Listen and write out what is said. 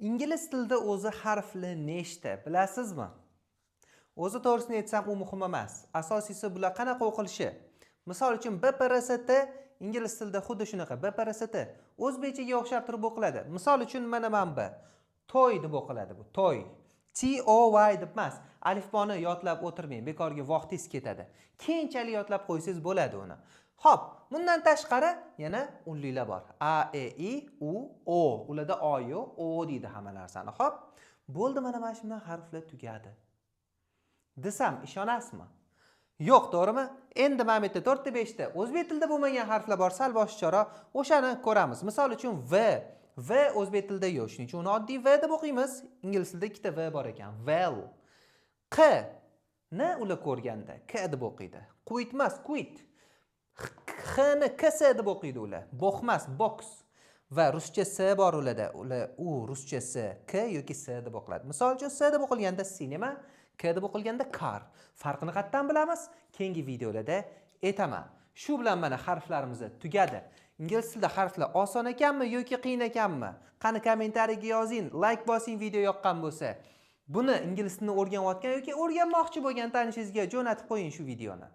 Ingliz tilida o'zi harfli nechta, bilasizmi? O'zi to'g'risini aytsam, u muhim emas. Asosiysi bular qanaqa o'qilishi. Misol uchun, B P R S T ingliz tilida xuddi shunaqa B P R S T o'zbekchaga o'xshab turib o'qiladi. Misol uchun, mana B toy deb o'qiladi bu. Toy. T O Y deb emas. Alifboni yodlab o'tirmang, bekorga vaqtingiz ketadi. Keyinchalik yodlab qo'ysangiz bo'ladi uni. Xo'p, bundan tashqari yana unlilar bor. A, E, I, U, O. Ularda O yo'q, O deydi hamma narsani. Xo'p, bo'ldi, mana shu bilan harflar tugadi. Desam ishonasizmi? Yo'q, to'g'rimi? Endi mana bu yerda 4 ta 5 ta o'zbek tilida bo'lmagan harflar bor, sal boshqacharoq. O'shani ko'ramiz. Misol uchun V. V o'zbek tilida yo'q, shuning uchun uni oddiy V deb o'qiymiz. Ingliz tilida ikkita V bor ekan. Well. Q ni ular ko'rganda K deb o'qiydi. Quit emas, quit. X ni K S deb o'qiydi ular. Box emas, box. Va ruscha S bor ularda. Ular u ruscha S, K yoki S deb o'qiladi. Misol uchun, S deb o'qilganda cinema, K deb o'qilganda car. Farqini qayerdan bilamiz? Keyingi videolarda aytaman. Shu bilan mana harflarimiz tugadi. Ingliz tilida harflar oson ekanmi yoki qiyin ekanmi? Qani, kommentariyaga yozing, like bosing video yoqqan bo'lsa. Buni ingliz tilini o'rganayotgan yoki o'rganmoqchi bo'lgan tanishingizga jo'natib qo'ying shu videoni.